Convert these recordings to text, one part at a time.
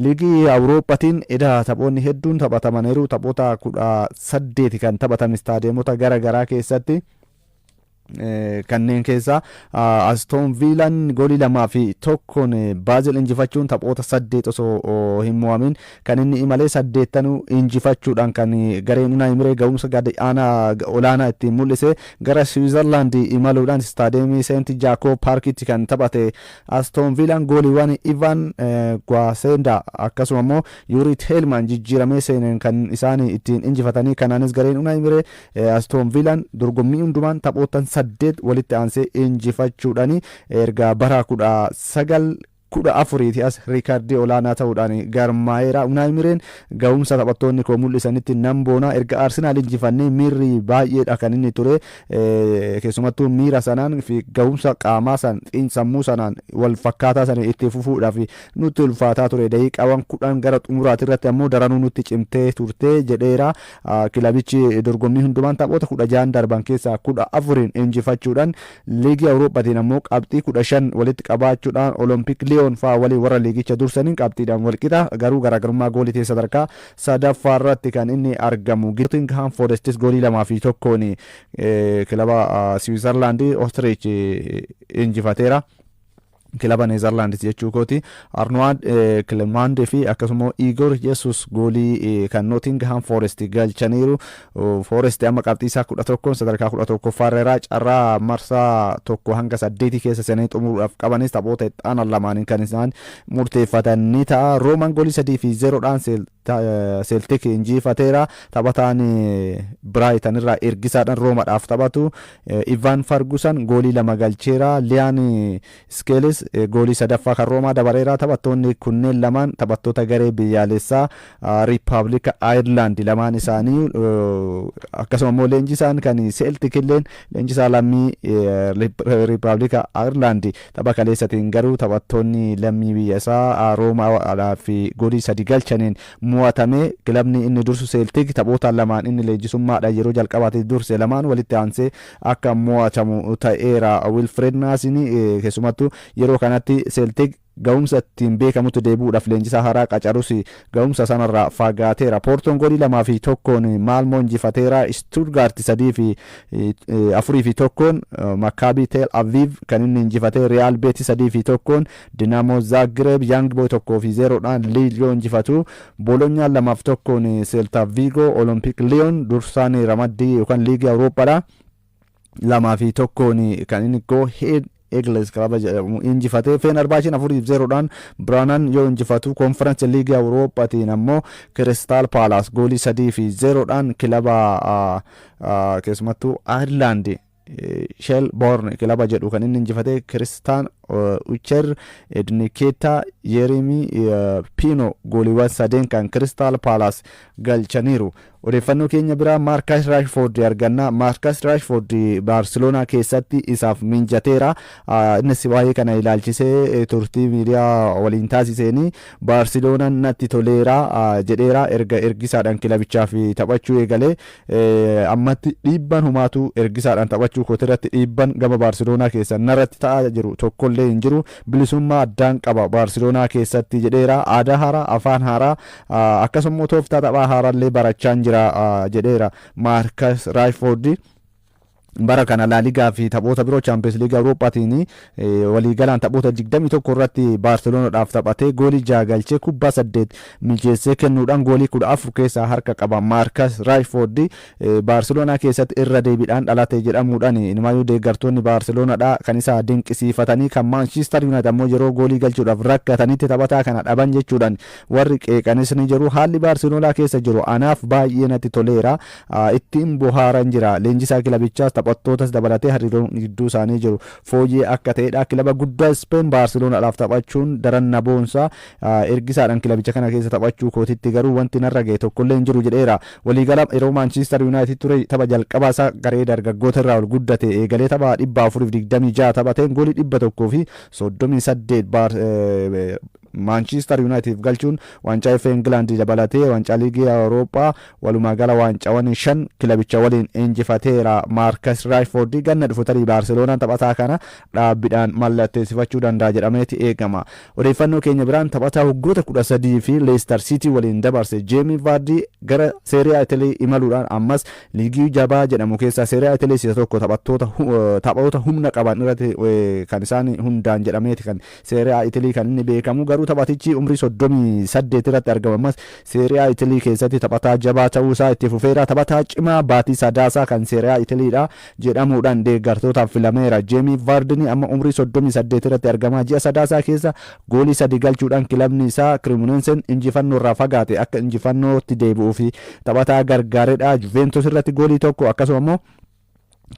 Liigii Awurooppaatiin eda taphoonni hedduun taphatamaniiru. Taphoota 18 kan taphatan istaadiyeemota gara garaa keessatti. Kanneen keessaa Aston Villaan goolii 2 fi 1n Baazil injifachuun taphoota saddeet osoo hin mo'amin kan inni imalee saddeettanuu injifachuudhaan kan gareen Unai Emery ga'umsa gadi aanaa olaanaa ittiin mul'ise. Gara Siwiizerlaand imaluudhaan istaadiyeemii Seent Jaakoob Paarkitti kan taphate Aston Villaan gooliiwwan Ivan Guasenda akkasuma immoo Yuuri Teelman jijjiiramee seeneen kan isaan ittiin injifatanii. Kanaanis gareen Unai Emery, Aston Villaan, dorgommii hundumaan taphoottan saddeet walitti aansee injifachuudhaan erga bara 1914ti as riikardii olaanaa ta'uudhaan garmaa'eera. Unai Emeryn ga'umsa taphattoonni koo mul'isanitti nan boona. Erga Arsenaal injifannee miirri baay'eedha kan inni ture. Keessumattuu miira sanaan fi ga'umsa qaamaa san, sammuu sanaan wal fakkaataa sana itti fufuudhaaf nutti ulfaataa ture. Daqiiqaawwan 10 gara xumuraati irratti ammoo daranuu nutti cimtee turte jedheera. Kilabichi dorgommii hundumaan taphoota 16n darban keessaa 14n injifachuudhaan, liigii Awurooppaatiin ammoo qabxii 15 walitti qabaachuudhaan Olompik Liyoon fa'aa waliin warra liigicha dursaniin qabxiidhaan walqixa, garuu garaagarummaa gooliitiin sadarkaa sadaffaa irratti kan inni argamu. Nottingham Forestis goolii 2 fi 1n kilaba Siwiizerlaandii Ostrich injifateera. Kilaba Neezerlaandis jechuu kooti. Arnoad Clemande fi akkasuma Igor Jesus goolii kan Nottingham Forest galchaniiru. Forest amma qabxii isaa 11n sadarkaa 11ffaarra. Carraa marsaa tokko hanga saddeetii keessa seenanii xumuruudhaaf qabanis taphoota itti aanan lamaaniin kan isaan murteeffatan ni ta'a. Rooman goolii 3 fi 0dhaan Seeltik injifateera. Taphataan Biraayitan irraa ergisaadhaan Roomadhaaf taphatu Ivan Fargusan goolii lama galcheera. Liyaan Iskeelis goolii sadaffaa kan Roomaa dabareera. Taphattoonni kunneen lamaan taphattoota garee biyyaalessaa Riippaabilika Ayirlaand lamaan isaanii. Akkasuma immoo leenjisaan kan Seeltik illeen leenjisaa lammii Riippaabilika Ayirlaand. Tapha kaleessatiin garuu taphattoonni lammii biyya isaa Roomaadhaa fi goolii sadi galchaniin mo'atame. Kilabni inni dursu Seeltik taphoota lamaan inni leenjisummaadhaan yeroo jalqabaatiif durse lamaan walitti aansee akka mo'atamu ta'eera. Wilfred Naasin keessumattuu yeroo kanatti Seeltik ga'umsa ittiin beekamutti deebi'uudhaaf leenjisaa haaraa qacarus ga'umsa sanarraa fagaateera. Poortoon goolii 2 fi 1n Maalmoo injifateera. Stuttgart 3 fi 4 fi 1n Makkaabii Tel Aviv kan inni injifate. Real Betis 3 fi 1n Dinamo Zagreb, Young Boy 1 fi 0dhaan Liil yoo injifatu, Bolonyaan 2 fi 1n Celta Vigo, Olympic Lyon dursaan ramaddii yookaan liigii Awurooppaadha. 2 fi 1n kan inni Go Ahead Eagles kilaba jedhamu injifate. Fenerbahceen 4 fi 0dhaan Biraanan yoo injifatu, Konferensi liigii Awurooppaatiin ammoo Kiristaal Paalaas goolii 3 fi 0dhaan kilaba keessumattuu Ayirlaand Shelbourne kilaba jedhu kan inni injifate. Kiristaan Ucher, Ednikeeta, Yeremi Pino gooliiwwan sadeen kan Kiristaal Paalaas galchaniiru. Odeeffannoo keenya biraa Maarkas Raashfoord arganna. Maarkas Raashfoord Baarseloonaa keessatti isaaf minjateera. Innis waa'ee kana ilaalchisee turtii miidiyaa waliin taasiseen "Baarseloonaan natti toleera" jedheera. Erga ergisaadhaan kilabichaaf taphachuu eegalee ammatti dhiibbaan humaatu ergisaadhaan taphachuu kootirratti dhiibban gama Baarseloonaa keessa narratti ta'aa jiru tokkollee hin jiru. "Bilisummaa addaan qaba Baarseloonaa keessatti" jedheera. "Aadaa haaraa, afaan haaraa, akkasuma tooftaa taphaa haaraallee barachaan jira" jedheera Maarkas Raashfoord. Bara kana Laaligaa fi taphoota biroo Chaampiyoons Liigii Awurooppaatiin waliigalaan taphoota 21 irratti Baarseloonaadhaaf taphatee goolii 6 galchee kubbaa 8 mijeessee kennuudhaan goolii 14 keessaa harka qaba. Maarkas Raashfoord Baarseloonaa keessatti irra deebiidhaan dhalate jedhamuudhaan inumaayyuu deeggartoonni Baarseloonaadha kan isa dinqisiifatanii, kan Maanchiistar Yuunaayitid ammoo yeroo goolii galchuudhaaf rakkatanitti taphataa kana dhaban jechuudhaan warri qeeqanis ni jiru. "Haalli Baarseloonaa keessa jiru anaaf baay'ee natti toleera, ittiin bohaaran jira. Leenjisaa kilabichaas taphattootas dabalatee hariiroon gidduu isaanii jiru fooyyee akka ta'edha. Kilaba guddaa Speen Baarseloonaadhaaf taphachuun daran na boonsa. Ergisaadhaan kilabicha kana keessa taphachuu kootitti garuu wanti narra ga'e tokkollee hin jiru" jedheera. Waliigala yeroo Maanchiistar Yuunaayitid ture tapha jalqabaa isaa garee dargaggoota irraa ol guddate eegalee tapha 426 taphateen goolii 138 Maanchiistar Yuunaayitid galchuun waancaa FA Ingilaand dabalatee waancaa liigii Awurooppaa, walumaa gala waancaawwan shan kilabicha waliin injifateera. Maarkas Raashfoord ganna dhufu tarii Baarseloonaan taphataa kana dhaabbiidhaan mallatteessifachuu danda'a jedhameeti eegama. Odeeffannoo keenya biraan, taphataa waggoota 13 fi Leestar Siitii waliin dabarse Jeemii Vaardii gara Seeriyaa Italii imaluudhaan ammas liigii jabaa jedhamu keessaa Seeriyaa Italii isa tokko taphattoota taphoota humna qaban irratti kan isaan hundaan jedhameeti kan Seeriyaa Italii kan inni beekamu. Garuu taphatichi umrii 38 irratti argama, ammas Seeriyaa Italii keessatti taphataa jabaa ta'uu isaa itti fufeera. Taphataa cimaa baatii Sadaasaa kan Seeriyaa Italiidha jedhamuudhaan deeggartootaaf filameera. Jeemii Vaardini amma umrii 38 irratti argama. Ji'a Sadaasaa keessa goolii sadi galchuudhaan kilabni isaa Cremonesen injifannoo irraa fagaate akka injifannootti deebi'uu fi taphataa gargaaredha. Juventus irratti goolii tokko, akkasuma immoo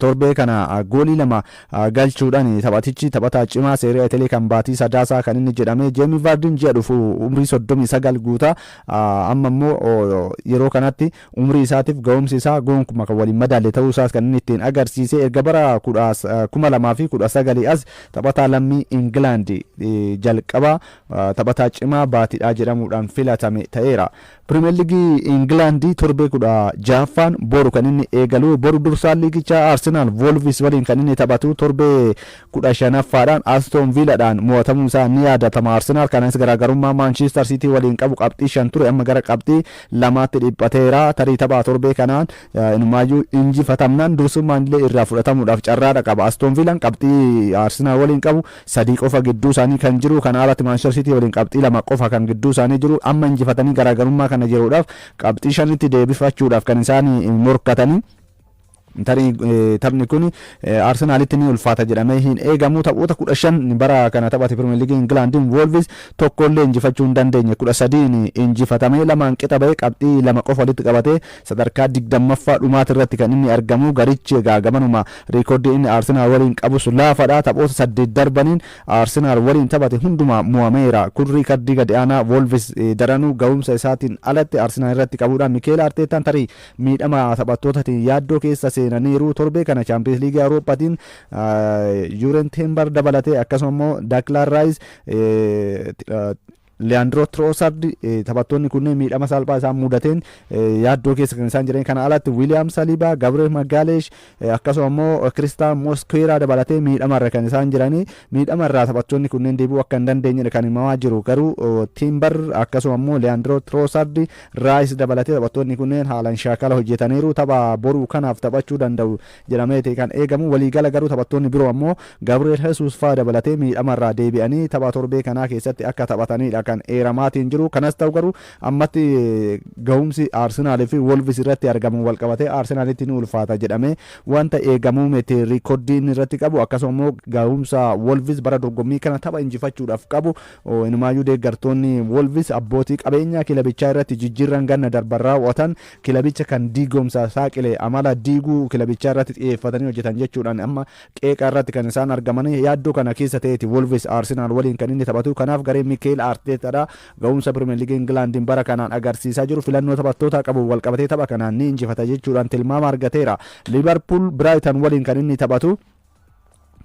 torbee kana goolii lama galchuudhaan taphatichi taphataa cimaa Seeriyaa Italii kan baatii Sadaasaa kan inni jedhame. Jeemii Vaardiin ji'a dhufu umrii 39 guuta. Amma immoo yeroo kanatti umrii isaatiif ga'umsi isaa gonkumaa kan waliin madaalle ta'uu isaas kan inni ittiin agarsiise. Erga bara 2019 as taphataa lammii Ingilaand jalqaba taphataa cimaa baatiidhaa jedhamuudhaan filatame ta'eera. Pirimeer Liigii Ingilaandii torbee 16ffaan boru kan inni eegalu. Boru dursaan liigichaa Arsenaal Voolvis waliin kan inni taphatu. Torbee 15ffaadhaan Aston Viiladhaan mo'atamuun isaa ni yaadatama. Arsenaal kanas garaagarummaa Maanchiistar Siitii waliin qabu qabxii 5 ture, amma gara qabxii 2tti dhiphateera. Tarii tapha torbee kanaan inumaayyuu injifatamnaan dursummaan illee irraa fudhatamuudhaaf carraadha qaba. Aston Viilaan qabxii Arsenaal waliin qabu 3 qofa gidduu isaanii kan jiru. Kana alatti Maanchiistar Siitii waliin qabxii 2 qofa kan gidduu isaanii jiru. Amma injifatanii garaagarummaa kana jiruudhaaf qabxii 5tti deebifachuudhaaf kan isaan morkatanii. Tarii taphni kun Arsenaalitti ni ulfaata jedhamee hin eegamu. Taphoota 15 bara kana taphate Pirimeer Liigii Ingilaandiin Wolves tokkollee injifachuu hin dandeenye. 13n injifatamee, lamaan qixa bahee, qabxii 2 qofa walitti qabatee sadarkaa 20ffaa dhumaati irratti kan inni argamu. Garichi egaa gamanuma riikoordii inni Arsenaal waliin qabus laafadha. Taphoota saddeet darbaniin Arsenaal waliin taphate hundumaa mo'ameera. Kun riikardii gadi aanaa Wolves daranuu ga'umsa isaatiin alatti Arsenaal irratti qabudha. Mikeel Arteetaan tarii miidhama taphattootaatiin yaaddoo keessa seenaniiru. Torbee kana Chaampiyeens Liigii Awurooppaatiin Yuuren Teembar dabalatee, akkasuma immoo Daaklaan Raayis, Leandro Trossard, taphattoonni kunneen miidhama salphaa isaan mudateen yaaddoo keessa kan isaan jiran. Kana alatti William Saliba, Gabriel Magalhaes, akkasuma immoo Kristaan Mosquera dabalatee miidhamarra kan isaan jiranii. Miidhamarraa taphattoonni kunneen deebi'uu akka hin dandeenyedha kan himamaa jiru. Garuu Timber, akkasuma immoo Leandro Trossard, Rice dabalatee taphattoonni kunneen haalaan shaakala hojjetaniiru. Tapha boruu kanaaf taphachuu danda'u jedhameeti kan eegamu. Waliigala garuu taphattoonni biroo ammoo Gabriel Jesus faa dabalatee miidhamarraa deebi'anii tapha torbee kanaa keessatti akka taphatanidha kan eeramaatiin jiru. Kanas ta'u garuu ammatti ga'umsi Arsenaalii fi Wolves irratti argamu walqabatee Arsenaalitti ni ulfaata jedhamee wanta eegamuu miti. Riikoordii inni irratti qabu, akkasuma immoo ga'umsa Wolves bara dorgommii kana tapha injifachuudhaaf qabu, inumaayyuu deeggartoonni Wolves abbootii qabeenyaa kilabichaa irratti jijjiirran ganna darban raawwatan kilabicha kan diigomsa saaqile, amala diiguu kilabichaa irratti xiyyeeffatanii hojjetan jechuudhaan amma qeeqa irratti kan isaan argaman. Yaaddoo kana keessa ta'eeti Wolves Arsenaal waliin kan inni taphatu. Kanaaf garee Mikeel Arteetadha ga'umsa Pirimeer Liigii Ingilaandiin bara kanaan agarsiisaa jiru, filannoo taphattoota qabu walqabatee tapha kanaan ni injifata jechuudhaan tilmaama argateera. Liverpool Brighton waliin kan inni taphatu.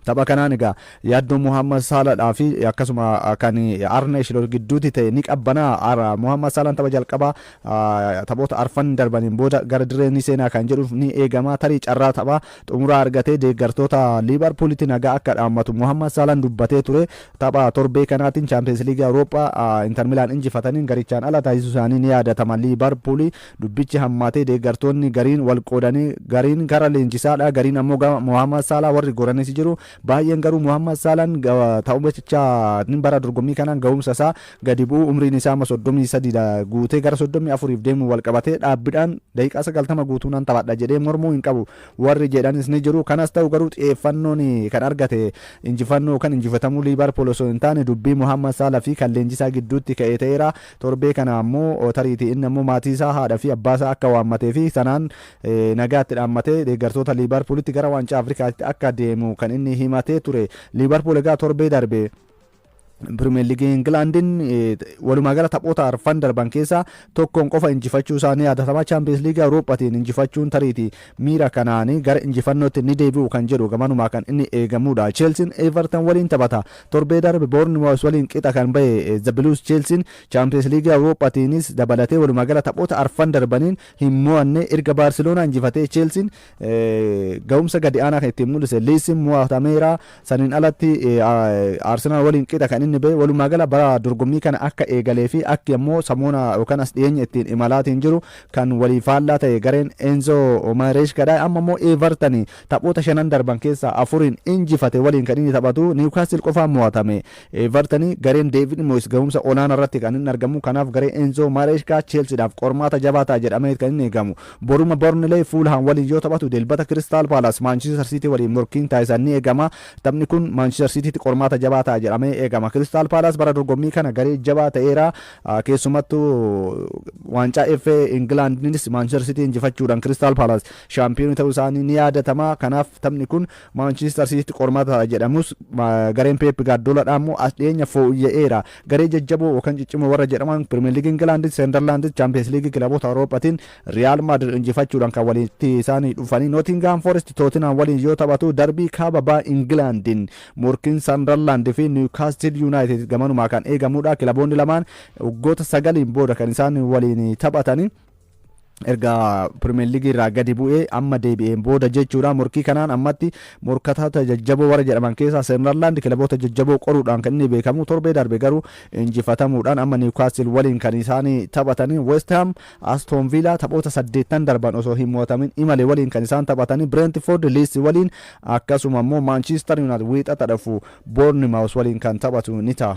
Tapha kanaan egaa yaaddoo Muhammad Saalaadhaa fi akkasuma kan Arne Slot gidduutti ta'e ni qabbanaa. Muhammad Saalaan tapha jalqabaa taphoota arfan darbaniin booda gara dirree ni seenaa kan jedhuuf ni eegama. Tarii carraa taphaa xumuraa argatee deeggartoota Liivarpuulitti nagaa akka dhaammatu Muhammad Saalaan dubbatee ture. Tapha torbee kanaatiin Chaampiyeens Liigii Awurooppaa Inter Milaan injifataniin garichaan ala taasisuu isaanii ni yaadatama. Liivarpuulii dubbichi hammaatee deeggartoonni gariin wal qoodanii, gariin gara leenjisaadha, gariin ammoo gama Muhammad Saalaa warri goranis jiru. Baay'een garuu Muhammad Saalaan ta'umcha bara dorgommii kanaan ga'umsa isaa gadi bu'uu, umriin isaa amma 33 guutee gara 34f deemu wal qabatee dhaabbiidhaan daqiiqaa 90 guutuu nan taphadha jedhee mormuu hin qabu warri jedhanis ni jiru. Kanas ta'u garuu xiyyeeffannoon kan argate injifannoo kan injifatamuu Liivarpuul osoo hin taane dubbii Muhammad Saalaa fi kan leenjisaa gidduutti ka'ee ta'eera. Torbee kana ammoo tariitii inni ammoo maatii isaa, haadha fi abbaa isaa akka waammatee fi sanaan nagaatti dhaammatee deeggartoota Liivarpuulitti gara waancaa Afrikaatti akka deemu kan inni himatee ture. Liivarpuul egaa torbee darbe Pirimeer Liigii Ingilaandiin walumaa gala taphoota arfan darban keessaa tokkoon qofa injifachuu isaanii yaadatama. Chaampiyeens Liigii Awurooppaatiin injifachuun tariitii miira kanaanii gara injifannootti ni deebi'u kan jedhu gamanumaa kan inni eegamudha. Cheelsiin Everton waliin taphata. Torbee darbe Bournemouth waliin qixa kan bahe The Blues, Cheelsiin Chaampiyeens Liigii Awurooppaatiinis dabalatee walumaa gala taphoota arfan darbaniin hin mo'anne. Erga Baarseloonaa injifatee Cheelsiin ga'umsa gadi aanaa kan ittiin mul'ise. Liidsiin mo'atameera. Saniin alatti Arsenaal waliin qixa kan inni bahe. Walumaa gala bara dorgommii kana akka eegalee fi akki ammoo samoona yookaan as dhiyeenya ittiin imalaatiin jiru kan walii faallaa ta'e gareen Enzo Marescadha. Amma immoo Everton taphoota shanan darban keessaa afuriin injifate waliin kan inni taphatu. Newcastle qofaan mo'atame. Everton, gareen David Moyes, ga'umsa olaanaa irratti kan inni argamu. Kanaaf garee Enzo Maresca Chelseadhaaf qormaata jabaa ta'a jedhamee kan inni eegamu. Boruma Burnley Fulham waliin yoo taphatu, Dilbata Crystal Palace Manchester City waliin morkiin taasisan ni eegama. Taphni kun Manchester Citytti qormaata jabaa ta'a jedhamee eegama. Crystal Palace bara dorgommii kana garee jabaa ta'eera. Keessumattuu waancaa FA Ingilaandinis Manchester City injifachuudhaan Crystal Palace shaampiyoonii ta'uu isaanii ni yaadatama. Kanaaf taphni kun Manchester Citytti qormaata ta'a jedhamus, gareen Pep Guardiolaadhaan immoo as dhiyeenya fooyya'eera. Garee jajjaboo yookaan ciccimoo warra jedhaman Premier League Ingilaandis, Sunderlandis, Champions League kilaboota Awurooppaatiin Real Madrid injifachuudhaan kan walitti isaanii dhufanii. Nottingham Forest Tottenham waliin yoo taphatu, darbii kaaba baa Ingilaandiin morkiin Sunderland fi Newcastle United gamanumaa kan eegamudha. Kilaboonni lamaan waggoota 9n booda kan isaan waliin taphatanii, erga Pirimeer Liigii irraa gadi bu'ee amma deebi'een booda jechuudha. Morkii kanaan ammatti morkatoota jajjaboo warra jedhaman keessaa Sunderland kilaboota jajjaboo qoruudhaan kan inni beekamu. Torbee darbe garuu injifatamuudhaan amma Newcastle waliin kan isaan taphatanii. West Ham Aston Villa taphoota saddeettan darban osoo hin mo'atamin imale waliin kan isaan taphatanii. Brentford Leeds waliin, akkasuma immoo Manchester United wiixata dhufu Bournemouth waliin kan taphatu ni ta'a.